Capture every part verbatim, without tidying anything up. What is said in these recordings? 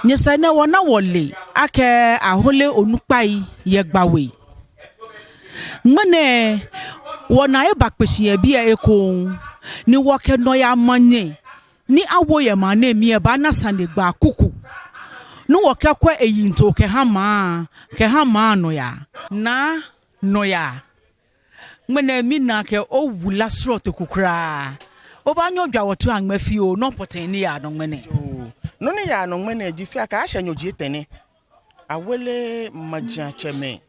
Nyɛsɛɛ nɛɛ wɔna wɔle akɛ ahole onukpai yɛ Gbawe. Ŋmɛnɛ wɔna ebakpe shi yɛ biɛ ekoŋŋ, ni wɔkɛ nɔyaa manyɛ ni awo yɛ maŋ nɛɛ mli lɛ baana sanegbaa kuku ni wɔkɛkwɛ eyiŋtoo kɛha maŋ, kɛha maŋ nɔyaa. Naa nɔyaa, ŋmɛnɛ mina akɛ owula srɔto ko kwraa. Obaanyɛ ojwa wɔ toi aŋmɛ fioo nɔ pɔtɛɛ ni yaa nɔ ŋmɛnɛ. Yoo, nɔ ni yaa nɔ ŋmɛnɛ ji fɛɛ akɛ ashɛ nyɔji etɛ nɛ. Awele majiatsɛmɛi,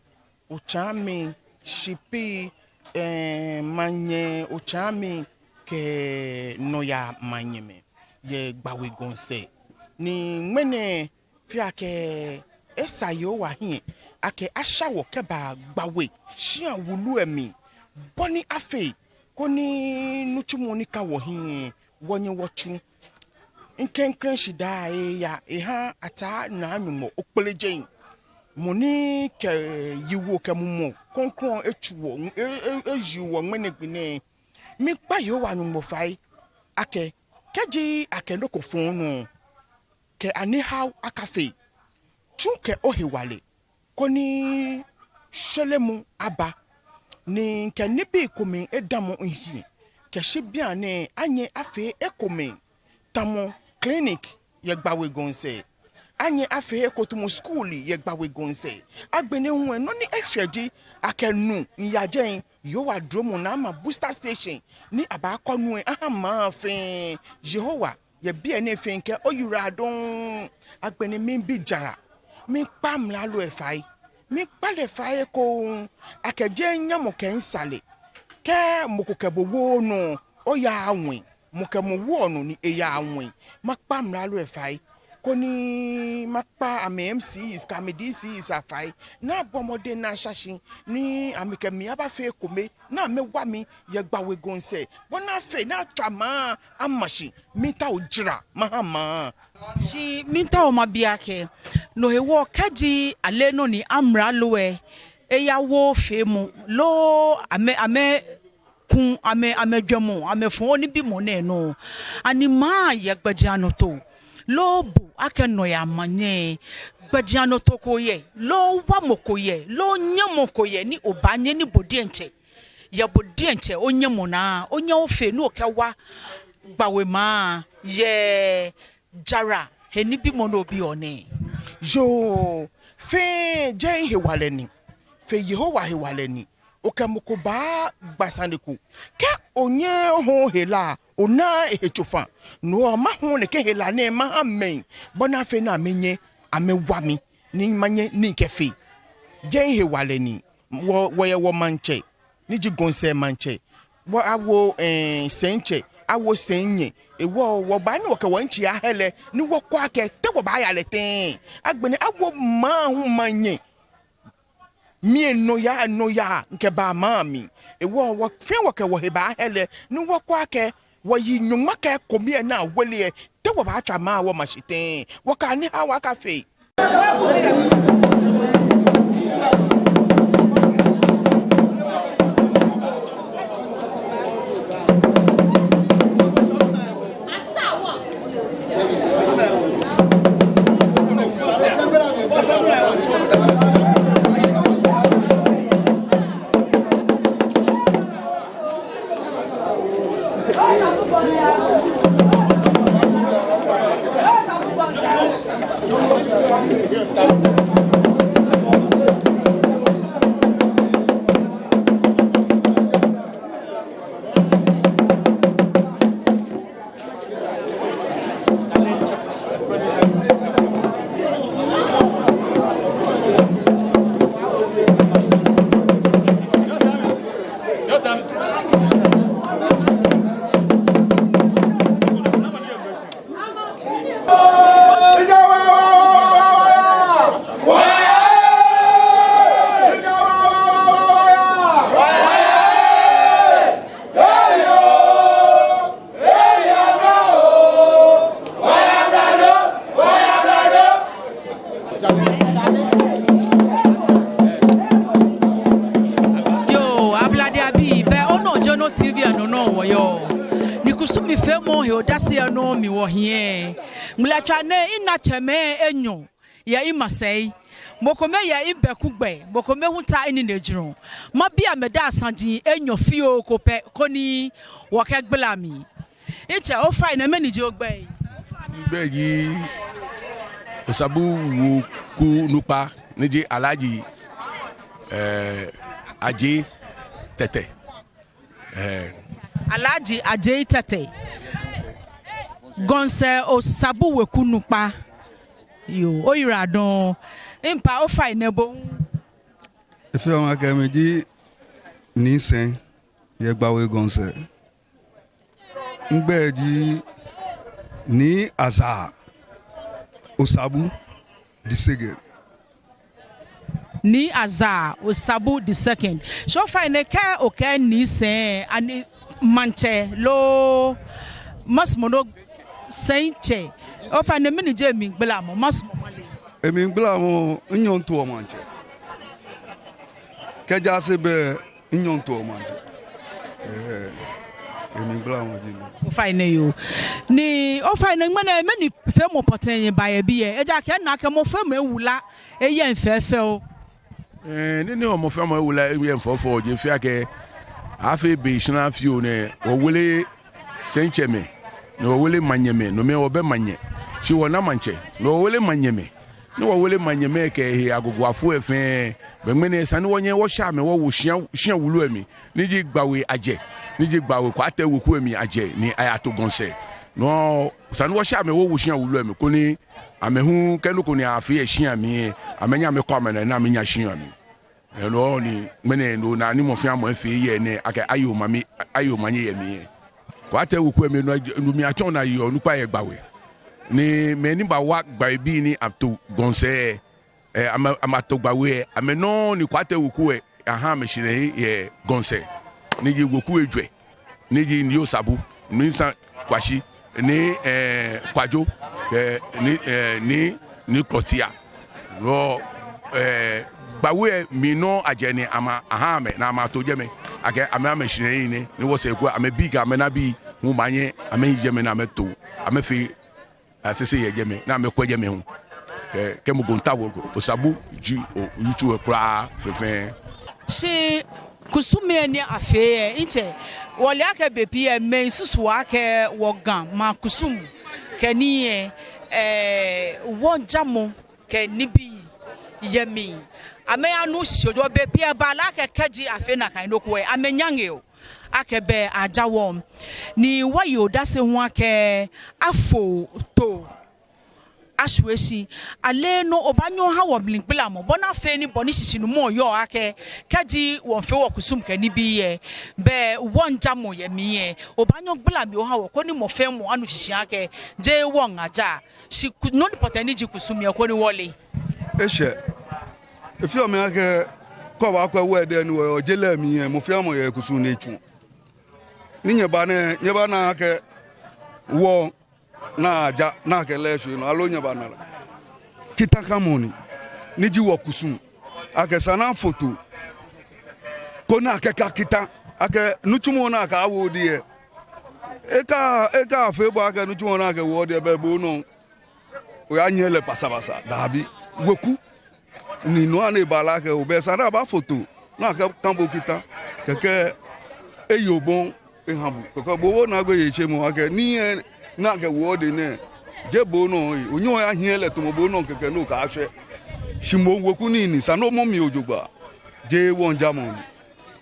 otsaamɛi, shipii, eh, manyɛ otsaamɛi kɛ nɔyaa manyɛmɛi yɛ Gbawe Gɔŋsɛɛ. Ni ŋmɛnɛ fɛɛ akɛ esa Yehowa hiɛ akɛ asha wɔ kɛba Gbawe shia wulu lɛ mli, bɔ ni afee koni nitsumɔ ni ka wɔhiɛ wɔnyɛ wɔtsu. Miklɛŋklɛŋ shidaa eya eha Ataa Naa Nyɔŋmɔ Okpelejeŋ, mɔ ni kɛ yiwoo kɛ mumɔ krɔŋkrɔŋ etsu wɔ, e, e, eyi wɔ ŋmɛnɛ gbi nɛɛ. Miikpa Yehowa Nyɔŋmɔ fai akɛ kɛji akɛ nɔ ko fɔɔ nɔ, kɛ anihao akafee. Tsu kɛ ohewalɛ koni shwelemɔ aba. Ni kɛ nibii komɛi edamɔ mihiɛ kɛshi bianɛ, anyɛ afee ekomɛi tamɔ clinic yɛ Gbawe Gɔŋsɛɛ. Anyɛ afee eko tamɔ school yɛ Gbawe Gɔŋsɛɛ. Agbɛnɛ hu lɛ nɔ ni eshwɛ ji akɛ nu miiya jɛi, Yehowa duromɔ ni ama booster station ni abaakɔ nu lɛ aha maŋ fɛɛ. Yehowa, yɛ biɛ nɛɛ fɛɛ kɛ oyiwala dɔŋŋ. Agbɛnɛ miibi jara, miikpa amralo lɛ fai, miikpa lɛ fai ekoŋŋ akɛ jeee nyamɔ kɛ misalɛ. Kɛ mɔ ko kɛ bo wooo nɔ, oyaaa ŋwɛi. Mɔ kɛ mɔ woɔ nɔ ni eyaaa ŋwɛi. Makpa amralo lɛ fai koni makpa amɛ M C Es kɛ amɛ D C Es afai, ni abɔ mɔdɛŋ ni asha shi ni amɛkɛ mi abafee ekome ni amɛwa mi yɛ Gbawe Gɔŋsɛɛ, bɔ ni afee ni atswa maŋ ama shi. Miitao jara maha maŋ. Shi miitao mabi akɛ, no hewɔ kɛji ale nɔ ni amralo lɛ eyawo feemɔ loo amɛ, amɛku amɛ, amɛjwɛŋmɔ, amɛfɔɔ nibimɔ nɛɛ nɔ, ani maŋ yɛ gbɛjianɔtoo loo bo akɛ nɔyaa manyɛ, gbɛjianɔtoo ko yɛ loo waamɔ ko yɛ loo nyɛmɔ ko yɛ ni obaanyɛ ni bo diɛŋtsɛ, yɛ bo diɛŋtsɛ onyɛmɔ naa, onyɛ ofee ni okɛwa Gbawe maŋ yɛ jara he nibimɔ ni obiɔ nɛɛ? Yoo, fe jeŋ hewalɛ ni, fe Yehowa hewalɛ ni, okɛ mɔ ko baagba sane ko. Kɛ onyɛɛɛ oha ohe la, onaaa ehe tsofa. No hewɔ mahɔɔ nɛkɛ hela nɛɛ maha mɛi, bɔ ni afee ni amɛnyɛ amɛwa mi ni manyɛ ni mikɛfee. Jeŋ hewalɛ ni, wɔ, wɔyɛ wɔmaŋtsɛ ni ji Gɔŋsɛɛ maŋtsɛ, wɔ awo, eh, sɛitsɛ, awo sɛinyɛ. Hewɔ wɔbaanyɛ wɔkɛ wɔntsɛ aha lɛ ni wɔkwɛ akɛ te wɔbaaya lɛ tɛŋŋ. Agbɛnɛ awo maŋ hu manyɛ. Mɛi nɔyaa nɔyaa mikɛba maŋ mli. Hewɔ wɔ fɛɛ wɔkɛ wɔhe baaha lɛ ni wɔkwɛ akɛ wɔyi nyɔŋma kɛ ekome lɛ ni awele lɛ, te wɔbaatswa maŋ wɔma shi tɛŋŋ. Wɔkɛ anihao akafee. Yoo, Ablade abii, bɛ onɔ ji Ono T V lɛ nɔ nɔŋŋ wɔyɔɔ. Ni kusumfeemɔ he odase lɛ nɔŋŋ mli wɔhiɛ. Ŋmlɛtswaa nɛɛ mina tsɛmɛi enyɔ yɛ mimasɛi. Mɔ kome yɛ mibɛku gbɛ, mɔ kome hu ta minine jurɔ. Mabi amɛdaaŋ saji enyɔ fioo ko pɛ koni wɔkɛgbala mli. Mitsɛ, ofainɛ, mɛni ji ogbɛi? Migbɛi ji Osabu weku nukpa ni ji Alhaji, eh, Adjei Tetteh. Eh. Alhaji Adjei Tetteh. Gɔnsɛ Osabu weku nukpa. Yoo, oyiwaladɔŋŋ. Mipapa, ofainɛ, bo hu? Efeɔ mi akɛ mi ji Nii Sɛi yɛ Gbawe Gɔnsɛ. Migbɛi ji Nii Azaa Osabu the second. Nii Azaa Osabu the second. Shi ofainɛ, kɛ okɛɛ Nii Sɛi, ani maŋtsɛ loo? Masumɔ ni Sɛitsɛ. Ofainɛ, mɛni ji emligbalamɔ? Masumɔ male. Emligbalamɔ, minyɛŋ mitoɔ maŋtsɛ. Kɛ jaase bɛ, minyɛŋ mitoɔ maŋtsɛ. Ɛɛ, emligbalamɔ ji no. Ofainɛ yoo. Ni ofainɛ, ŋmɛnɛ mɛni feemɔ pɔtɛɛ nyɛba yɛ biɛ? Ejaakɛ mina akɛ mɔ fɛɛ mɔ ewula eyɛŋ fɛfɛo. Ɛɛ, nɔ ni hewɔ mɔ fɛɛ mɔ ewula eyɛŋ fɛfɛo ji efeɔ akɛ afee be shra fioo nɛɛ, wɔwele Sɛitsɛmɛi, ni wɔwele Manyɛmɛi, no mli wɔbɛ Manyɛ, shi wɔna maŋtsɛ, ni wɔwele Manyɛmɛi, ni wɔwele Manyɛmɛi kɛ he agogoafoi fɛɛ. Bɛ ŋmɛnɛ esa ni wɔnyɛ wɔshɛ amɛ wɔwo shia, shia wulu lɛ mli, ni ji Gbawe Ajɛ, ni ji Gbawe Kwatɛ weku lɛ mli Ajɛ, ni ayato Gɔnsɛ. No esa ni wɔshɛ amɛ wɔwo shia wulu lɛ mli, koni amɛ hu kɛ nɔ ko ni afee yɛ shia mli lɛ, amɛnyɛ amɛkɔ amɛnaa ni amɛnya shia mli. Enɔ ni ŋmɛnɛ no naa ni mɔ fɛɛ mɔ efee yɛ nɛɛ akɛ aye omanye, aye omanye yɛ mli lɛ. Kwatɛ weku lɛ mli no, no mli atsɔ naa yeɔ onukpa yɛ Gbawe. Ni mɛi ni bawa Gbawe bii ni ato Gɔnsɛ, ɛɛ, amɛ, amɛto Gbawe lɛ, amɛnɔ ni Kwatɛ weku lɛ aha amɛ shihilɛ yɛ Gɔnsɛ. Ni ji weku ejwɛ. Ni ji Nii Osabu, Nii Saŋ Kwashi, Nii, ɛɛ, Kwajo, ɛɛ, Nii, ɛɛ, Nii, Nii Klɔtia. Lɔ, ɛɛ, Gbawe lɛ mli nɔ Ajɛ ni amɛaha amɛ ni amɛto jɛmɛ. Akɛ amɛ, amɛshihilɛ nɛ, ni wɔsɛɛ ko amɛbii kɛ amɛnabii hu baanyɛ amɛhi jɛmɛ ni amɛto, amɛfee asese yɛ jɛmɛ, ni amɛkwɛ jɛmɛ hu. Kɛ, kɛ mɔ ko miitao ko, Osabu ji oyitso lɛ kwraa fɛfɛɛ. Shi kusum lɛ ni afee lɛ, mitsɛ, wɔle akɛ bei pii lɛ mɛi susuɔ akɛ wɔ Ga maŋ kusum kɛ nii lɛ, ɛɛ, wɔŋjamɔ kɛ nibii yɛ mli. Amɛyanuuu shishi jogbaŋŋ, bei pii lɛ abaala akɛ kɛji afee nakai nɔ ko lɛ, amɛnyaŋeɔ. Akɛ bɛ aja wɔ. Ni wɔye odase hu akɛ afo too ashwie shi. Aleenɔ obaanyɛ oha wɔ mligbalamɔ bɔ ni afee ni bɔ ni shishinumɔ yɔɔ akɛ kɛji wɔmiifee wɔkusum kɛ nibii lɛ, bɛ wɔŋjamɔ yɛ mli lɛ, obaanyɛ ogbala mli oha wɔ koni mɔ fɛɛ mɔ anu shishi akɛ jeee wɔŋ aja. Shi ku-, nɔ ni pɔtɛɛ ni ji kusum lɛ koni wɔle. Eshɛ. Efeɔ mi akɛ kɛ obaakwɛ wɔ edɛŋ ni wɔyɔɔ je lɛ mli lɛ, mɔ fɛɛ mɔ yɛ kusum ni etsuɔ. Ni nyɛba nɛɛ, nyɛbaana akɛ wɔŋ aja, nakai lɛ shwie nɔ, aloo nyɛbaana lɛ. Kitakamɔ ni, ni ji wɔkusum. Akɛ esa ni afo too. Koni akɛka kita. Akɛ nitsumɔ ni akɛwo odɛŋ lɛ, eka, eka afee bo akɛ nitsumɔ ni akɛwo odɛŋ lɛ, bɛ bo nɔ oyanyiɛ lɛ basabasa, daabi. Weku ni nɔ ni ebaala akɛ obɛ, esa ni abafo too, ni akɛka bo kita, kɛkɛ eye obɔŋ eha bo. Kɛkɛ bo hu onaagbee yitsemɔ akɛ nii lɛ ni akɛwo odɛŋ nɛɛ, jeee bo nɔ, onyɛŋ oyanyiɛ lɛ tamɔ bo nɔ kɛkɛ ni okɛshwɛ. Shi moŋ weku nii ni, esa ni omɔ mli jogbaŋŋ. Jeee wɔŋjamɔ ni,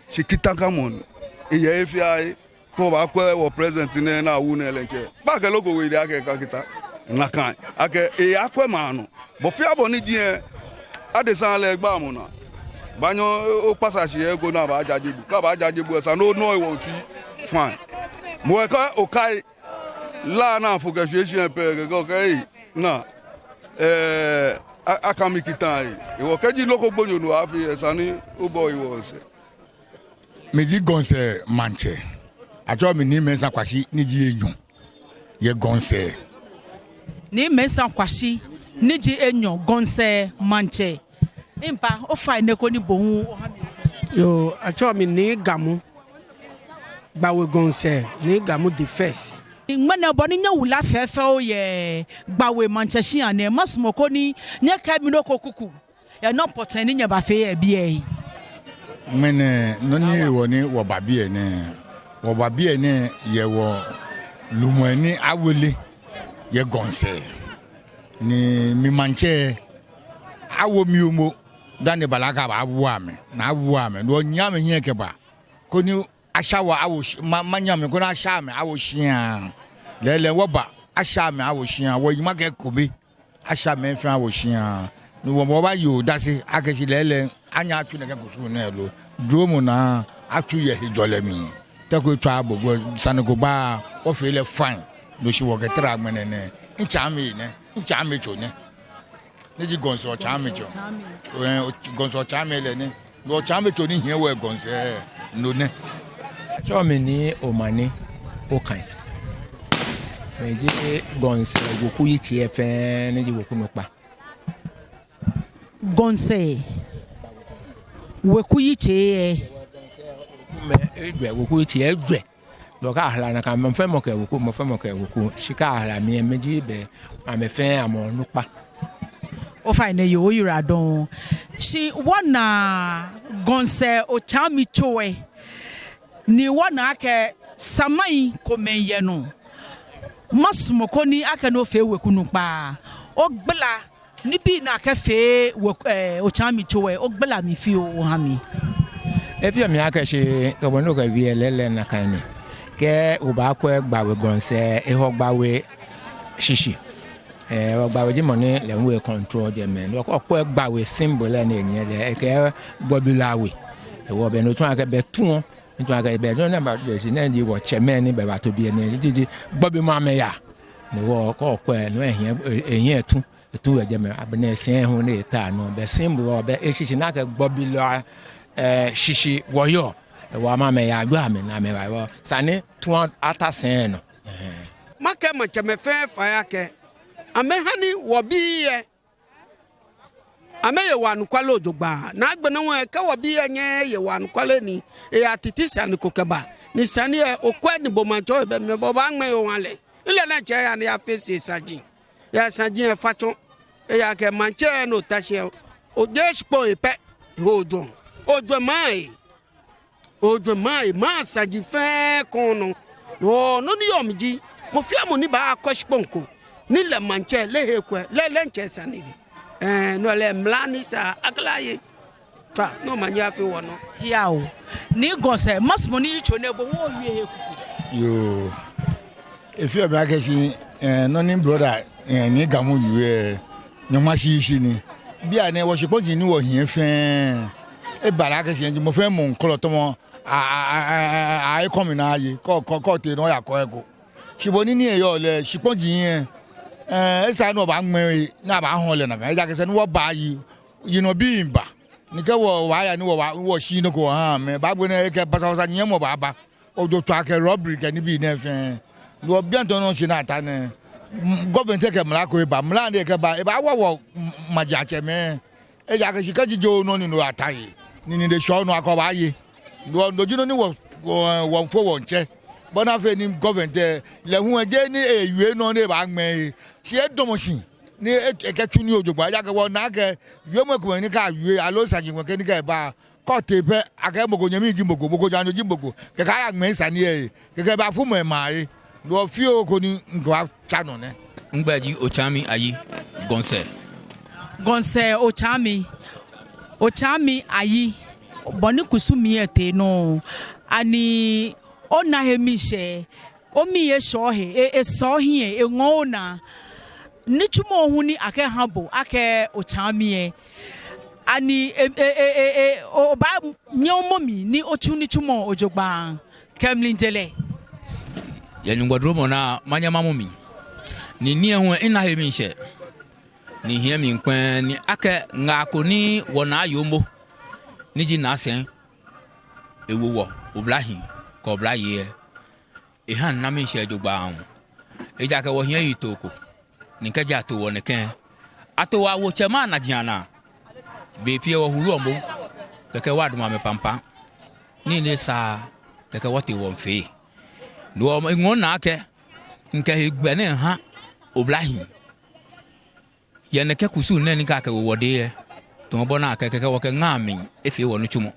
shi kitakamɔ ni. Eyɛ he fɛɛ he. Kɛ obaakwɛ wɔ president nɛɛ ni awu nɛɛ lɛ, mitsɛ, baakɛɛ loko wɛ ede akɛ eka kita. Nakai. Akɛ eyakwɛ maŋ nɔ. Bɔ fɛɛ bɔ ni ji lɛ, adesa lɛ gbamɔ naa. Baanyɛ okpasa shi yɛ he ko ni abaajaje bo. Kɛ abaajaje bo lɛ, esa ni onɔ ewɔ otsi. Fine. Moŋ lɛ kɛ okai La ni afo kɛshwie shi lɛ pɛ, kɛkɛ okɛɛ, ei, naa, ɛɛ, a-, aka mi kita, ei. Hewɔ kɛji loko gbonyo nɔ afee, esa ni obɔ hewɔ sɛɛ. Mi ji Gɔnsɛ maŋtsɛ. Atsɛɔ mi Nii Mensah Kwashi ni ji enyɔ yɛ Gɔnsɛ. Nii Mensah Kwashi ni ji enyɔ, Gɔnsɛ maŋtsɛ. Mipapa, ofainɛ koni bo hu oha mi. Yoo, atsɛɔ mi Nii Gamu. Gbawe Gɔnsɛ, Nii Gamu the first. Ŋmɛnɛ bɔ ni nyɛwula fɛfɛo yɛ Gbawe maŋtsɛ shia nɛɛ, masumɔ koni nyɛkɛɛ mi nɔ ko kuku yɛ nɔ pɔtɛɛ ni nyɛbafee yɛ biɛ. Ŋmɛnɛ nɔ ni hewɔ ni wɔba biɛ nɛɛ, wɔba biɛ nɛɛ yɛ wɔlumɔ ni awele yɛ Gɔnsɛ. Ni mi maŋtsɛ, awo mi momo dani bala akɛ ababua amɛ, ni abua amɛ, ni wɔnyiɛ amɛhiɛ kɛba koni asha wɔ awo shi-, ma-, manyɛ amɛ koni asha amɛ awo shia. Lɛɛlɛŋ wɔba, asha amɛ awo shia, wɔyi makɛɛ kome, asha amɛ fɛɛ awo shia. Ni wɔ, wɔbaye odase akɛ shi lɛɛlɛŋ anyɛ atsu nɛkɛ kusum nɛɛ lo. Duromɔ naa, atsu yɛ hejɔlɛ mli. Te ko etswa bo, sane ko ba, wɔfee lɛ fine. No shi wɔkɛtara ŋmɛnɛ nɛɛ. Ntsɛ amɛ nɛ, ntsɛ amɛtso nɛ. Ni ji Gɔnsɛ Otsaame tsɔ. Ɛɛ, Gɔnsɛ Otsaame lɛ nɛ. Ni Otsaame tsɔ ni hiɛ wɔ Gɔnsɛ nɔ nɛ. Atsɛɔ mi Nii Omani Okai. Miji Gɔnsɛ weku yitsei fɛɛ, ni ji weku nukpa. Gɔnsɛ weku yitsei lɛ. Mɛi ejwɛ, weku yitsei ejwɛ. Dɔka ahla nakai, mɔ fɛɛ mɔ kɛ weku, mɔ fɛɛ mɔ kɛ weku. Shi kɛ ahla mli lɛ, miji be, amɛ fɛɛ amɛ onukpa. Ofainɛ yoo, oyiwaladɔŋŋ. Shi wɔna Gɔnsɛ Otsaame tso lɛ, ni wɔna akɛ samai komɛi yɛ nɔ. Masumɔ koni akɛ no fee weku nukpa. Ogbala nibii ni akɛfee wɔ, ɛɛ, Otsaame tso lɛ, ogbala mli fioo oha mi. Efeɔ mi akɛ shi, tamɔ bɔ ni okɛwie lɛ lɛɛlɛŋ nakai ni. Kɛ obaakwɛ Gbawe Gɔnsɛ, ehɔ Gbawe shishi. Ɛɛ, ehɔ Gbawe ji mɔ ni lɛ hu econtrol jɛmɛ. Ni okɛkwɛ Gbawe symbol lɛ ni enyiɛ lɛ, ekɛɛ gbɔbilɔ awe. Ehewɔ be ni otsɔɔ akɛ be tuɔ, otsɔɔ akɛ be tuɔ ni aba be shi nɛɛ ji wɔtsɛmɛi ni bɛ bato biɛ nɛɛ, jiji gbɔbimɔ amɛyaa. Ni wɔkɛkwɛ, ni ehiɛ, ehiɛ etu. Etu yɛ jɛmɛ, agbɛnɛ sɛi hu ni eta nɔ, be symbol, be eshishi ni akɛ gbɔbilɔ, ɛɛ, shishi wɔyɔɔ, ehewɔ amɛ amɛyaa jɔɔ amɛ ni amɛba wɔ. Sane tuɔ ata sɛi nɔ. Ɛhɛɛ. Makɛɛ maŋtsɛmɛi fɛɛ fai akɛ, amɛha ni wɔbii lɛ, amɛye wɔ anɔkwale jogbaŋŋ. Ni agbɛnɛ hu lɛ, kɛ wɔbii lɛ nyɛɛɛ eye wɔ anɔkwale ni eya titi sane ko kɛba, ni sane lɛ okwɛ ni bo maŋtsɛ obɛ mli, bo obaaŋmɛ oha lɛ. Ilɛ ni atsɛ ya ni eyafee saji. Yɛ saji lɛ fa tsɔ. Ejaakɛ maŋtsɛ lɛ ni ota shi lɛ, ojɛ shikpɔŋ lɛ pɛ, ojwɛŋ. Ojwɛŋ maŋ lɛ. Ojwɛŋ maŋ lɛ, maŋ saji fɛɛ kɔŋ nɔ. Nɔ, nɔ ni yɔɔ mli ji, mɔ fɛɛ mɔ ni baakɔ shikpɔŋ ko, ni lɛ maŋtsɛ, lɛ he kwɛ, lɛ, lɛ ŋtsɛ sane ni. Ɛɛ, no lɛ mla ni sa akɛ lɛ aye. Fa, no omanye afee wɔnɔ. Yao. Nii Gɔnsɛ, masumɔ ni yitso nɛɛ bo hu owie he kuku. Yoo. Efeɔ mi akɛ shi, ɛɛ, nɔ ni brother, ɛɛ, Nii Gamu wie lɛ, nyɔŋma shishi ni. Bianɛ wɔshikpɔji ni wɔhiɛ fɛɛ, ebala akɛ shi, mɔ fɛɛ mɔ ŋkɔlɔ tɔmɔ, a, a, a, a, a, ekɔmi naa ye, kɔ, kɔ, kɔ te nɔ ya kɔ eko. Shi bɔ ni nii lɛ yɔɔ lɛ, shikpɔji lɛ, ɛɛ, esa ni wɔbaaŋmɛ, ni abaahɔɔ lɛ nakai. Ejaakɛ sani wɔbaayi, yinɔbii miiba. Ni kɛ wɔ, wɔya ni wɔwa, wɔshi nɔ ko wɔha amɛ, agbɛnɛ ekɛ basabasa nyiɛmɔ baaba. Ojotswaa kɛ robbery kɛ nibii nɛɛ fɛɛ. Ni wɔbiɛ ntɔ nɔ shi ni ata nɛɛ. Mm, government kɛ mla ko eba, mla ni ekɛba, ebaawa wɔ, mm, majiatsɛmɛi. Ejaakɛ shi kɛji jeee nɔ ni no ata yi. Ni ni de shɔ nɔ akɔ baaye. No, no ji nɔ ni wɔ, wɔ, wɔmiifo wɔmiitsɛ. Bɔ ni afee ni government lɛ, lɛ hu eje ni ewie nɔ ni ebaaŋmɛ lɛ. Shi edamɔ shi. Ni e-, ekɛtsu nii jogbaŋŋ, ejaakɛ wɔna akɛ wiemɔi komɛi ni kɛ awie, aloo saji komɛi kɛ ni kɛ eba, kɔ te pɛ, akɛ mɔ ko nyɛmi ji mɔ ko, mɔ ko jaanyo ji mɔ ko, kɛkɛ ayaŋmɛ sane lɛ, kɛkɛ ebafu mɔ ema lɛ, no fioo ko ni mikɛbaatsa nɔ nɛ. Migbɛi ji Otsaame Ayi, Gɔnsɛ. Gɔnsɛ Otsaame, Otsaame Ayi, bɔ ni kusum lɛ tee nɔ, ani ona he miishɛɛ, omii eshɔ he, e, esɔ ohiɛ, eŋɔɔ onaa. Nitsumɔ hu ni akɛha bo akɛ Otsaame lɛ, ani e, e, e, e, e, obaanyɛ omɔ mli ni otsu nitsumɔ jogbaŋŋ kɛ mlijɔlɛ? Yɛ Nyɔŋmɔ duromɔ naa, manyɛ mamɔ mli. Ni nii lɛ hu lɛ, ena he miishɛɛ. Ni hiɛ mli kpɛŋŋ ni akɛ ŋaa ko ni wɔnaa yoomo, ni ji Naa Sɛŋ, ewo wɔ oblahii kɛ oblayei lɛ. Eha mina miishɛɛ jogbaŋŋ. Ejaakɛ wɔhiɛ yitoo ko, ni kɛji ato wɔ nɛkɛ, ato wɔ awo tsɛmɛi anaji anaa. Be fɛɛ wɔhuluɔ moŋ, kɛkɛ wɔdamɔ amɛ pampam. Nii ni sa, kɛkɛ wɔtee wɔmiifee. No hewɔ miŋɔɔ minaa akɛ, Mikɛ hegbɛ nɛɛ ha oblahii yɛ nɛkɛ kusum nɛɛ ni akɛ wɔde yɛ, tamɔ bɔ ni akɛɛ akɛ wɔkɛ ŋa mli efee wɔnitsumɔ.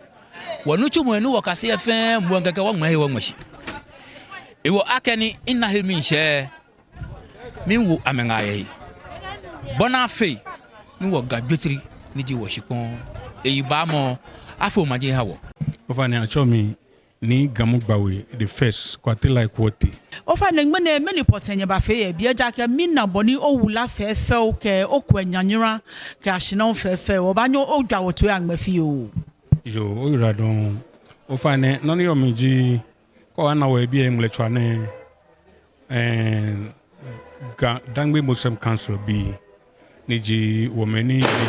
Wɔnitsumɔ ni wɔkase yɛ fɛɛ, mɔ ŋkɛkɛ wɔŋmɛ he wɔŋmɛ shi. Hewɔ akɛni mina he miishɛɛ, miwo amɛ ŋaa yɛ he, bɔ ni afee ni wɔ Ga jwetri ni ji wɔshikpɔŋ eyibaamɔ afo maji ha wɔ. Ofainɛ atsɛɔ mi Nii Gamu Gbawe the first, Kwate Lai Kwote. Ofainɛ ŋmɛnɛ mɛni pɔtɛɛ nyɛbafee yɛ biɛ, ejaakɛ mina bɔ ni owula fɛfɛo kɛ okwɛ nyanyara kɛ ashinao fɛfɛo, obaanyɛ ojwa wɔ toi aŋmɛ fioo? Yoo, oyiwaladɔŋŋ. Ofainɛ nɔ ni yɔɔ mli ji, kɛ obaana wɔ yɛ biɛ ŋmlɛtswaa nɛɛ, ɛɛ, Ga Dangme Muslim Council bii, ni ji wɔmɛi ni ji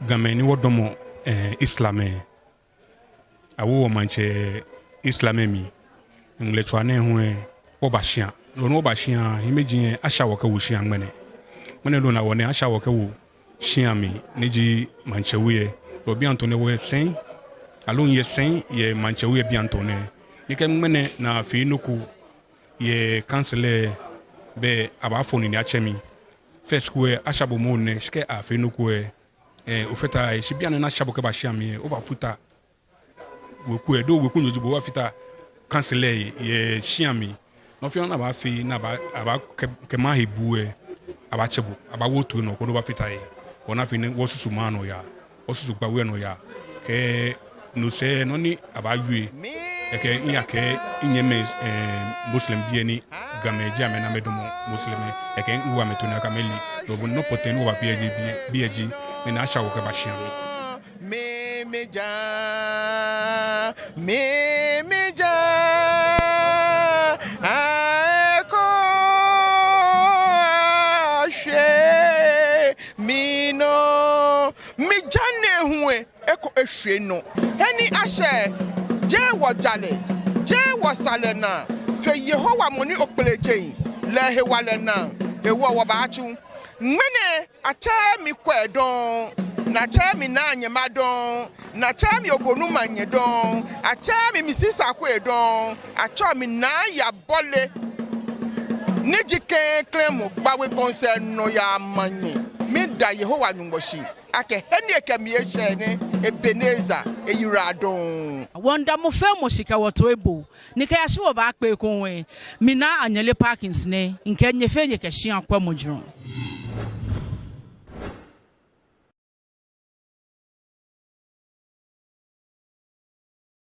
Gamɛi ni wɔdɔmɔ, ɛɛ, Islam lɛ. Awo wɔ maŋtsɛ Islam lɛ mli. Ŋmlɛtswaa nɛɛ hu lɛ, wɔba shia. Lɔ ni wɔba shia, hiimeji lɛ asha wɔ kɛwo shia ŋmɛnɛ. Ŋmɛnɛ lɔ naa wɔ nɛɛ asha wɔ kɛwo shia mli, ni ji maŋtsɛ we lɛ. Lɔ bianɛ tɔɔ nɛɛ wɔyɛ sɛi, aloo miyɛ sɛi yɛ maŋtsɛ we lɛ bianɛ tɔɔ nɛɛ. Ni kɛ ŋmɛnɛ ni afee nɔ ko yɛ council lɛ, belɛ abaafo nine atsɛ mi. First ko lɛ asha bo mɔ nɛɛ, shi kɛ afee nɔ ko lɛ, ɛɛ, ofataaa he. Shi bianɛ ni asha bo kɛba shia mli lɛ, obaafata weku lɛ, do wekunyo ji bo, obaafata council lɛ yɛ shia mli. Nɔ fɛɛ nɔ ni abaafee ni abaa, abaa kɛ, kɛ maŋ he buu lɛ, abaatsɛ bo, abaawo otoi nɔ koni obaafata he. Wɔna fɛɛ ni wɔsusu maŋ nɔyaa, wɔsusu Gbawe nɔyaa, kɛ no sɛɛ nɔ ni abaawie. Ekɛ minyɛ kɛ minyɛmimɛi, ɛɛ, Muslim bii lɛ ni Gamɛi ji amɛ ni amɛdɔmɔ Muslim lɛ, ekɛ miwo amɛ toi ni akɛ amɛle. Nɔ bɔ nɔ pɔtɛɛ ni wɔbafee yɛ biɛ, biɛ ji, ŋmɛnɛ asha wɔ kɛba shia mli. Mi, mi ja, mi, mi ja, eko ashwie mi nɔ. Mi ja nɛɛ hu lɛ, eko eshwie minɔ. He ni ashɛ, jeee wɔjalɛ, jeee wɔsalɛ naa, fe Yehowa mɔ ni okpele jeŋ lɛ hewalɛ naa, hewɔ wɔbaatsu. Ŋmɛnɛ atsɛɛɛ mi Kwɛ dɔŋŋ, ni atsɛɛɛ mi Naa Nyɛma dɔŋŋ, ni atsɛɛɛ mi Obonu Manyɛ dɔŋŋ, atsɛɛɛ mi Missis Akwei dɔŋŋ, atsɛɔ mi Naa Yabɔle, ni ji klɛŋklɛŋ mɔ Gbawe Gɔŋsɛɛ nɔyaa manyɛ. Miida Yehowa Nyɔŋmɔ shi akɛ he ni ekɛ mi eshɛ nɛɛ, Ebenezer, eyiwaladɔŋŋ. Wɔmiida mɔ fɛɛ mɔ shi kɛ wɔtoiboo, ni kɛyashi wɔbaakpe ekoŋŋ lɛ, mi Naa Anyele Perkins nɛ, mikɛ nyɛ fɛɛ nyɛkɛ shia kwɛmɔ jurɔ.